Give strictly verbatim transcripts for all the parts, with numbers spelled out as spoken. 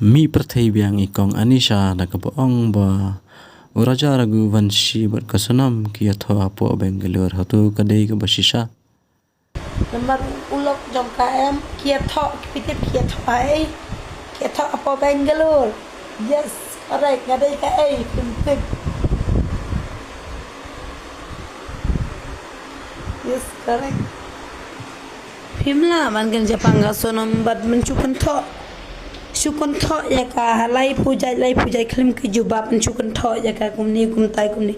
Mih pyrthei biang i kong Anisha da kaba ong ba u Raja Raghuvanshi bad ka Sonam ki ïathoh hapoh Bangalore, hato ka dei kaba shisha? Namar u lok jong ka em, ki ïathoh, ki phi tip ki ïathoh ha ei, ki ïathoh hapoh Bangalore. Yes, correct, nga dei ka ei, phim tip. Yes, correct. Phim lah ban kren shaphang ka Sonam bad men shu kynthoh. Shu kynthoh ïa ka ha laiphew jait, laiphew jait khlem ki jubab, men shu kynthoh ïa ka kumne kumtai kumne.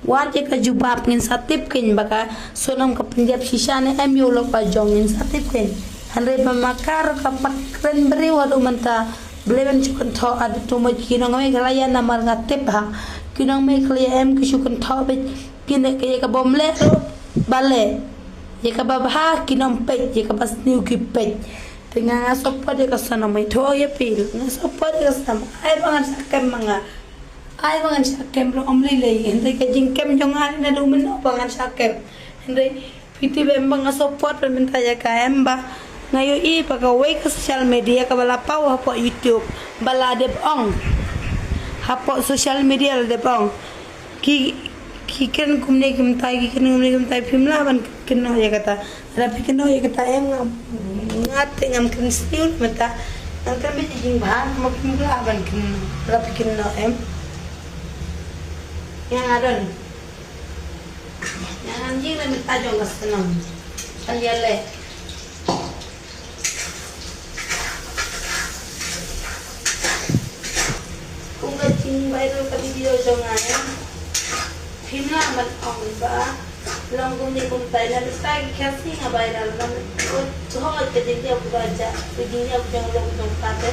Wat ïa ka jubab, ngin sa tip kein ba ka Sonam ka pynïap shisha ne em ïa u lok ba jong, ngin sa tip kein. Hynrei ba ma ka ruh ka pat kren briew haduh mynta. Balei ban shu kynthoh haduh tu mo ki nong Meghalaya, namar nga tip ha ki nong Meghalaya em ki shu kynthoh beit. Kine ki ïa kaba ym leh ruh ba leh. Ïa kaba bha kin ym peit, ïa kaba sniew ki peit. Te nga, nga support ïa ka Sonam, ïathuh ïa phi. Nga support ïa ka Sonam. Ai ba ngan shah kem ma nga. Ai ba ngan shah kem ruh ym lei lei. Hynrei ka jingkem jong nga naduh mynno ba ngan shah kem. Hynrei phi tip em ba nga support mynta ïa ka em ba nga ïohi ba kawei ka social media kaba la paw hapoh YouTube ba la dep ong. Hapoh social media la dep ong. Ki, ki kren kumne kumtai, ki kren kumne kumtai, phim lah ban kynnoh ïa kata. Lada phi kynnoh ïa kata em, nga, nga te ngam kren sniew mynta. Ngam kren beit jingbha, ma phim lah ban kynnoh. Lada phi kynnoh em. Ïa nga don. Ïa nga jing na mynta jong ka Sonam. Kan ïa leh. Kum ka jing viral ka video jong nga em. Phim lah ban ong ba long kumne kumtai, na bynta ki Khasi nga viral, na bynta ka jingïap ka jong u lok jong ka te.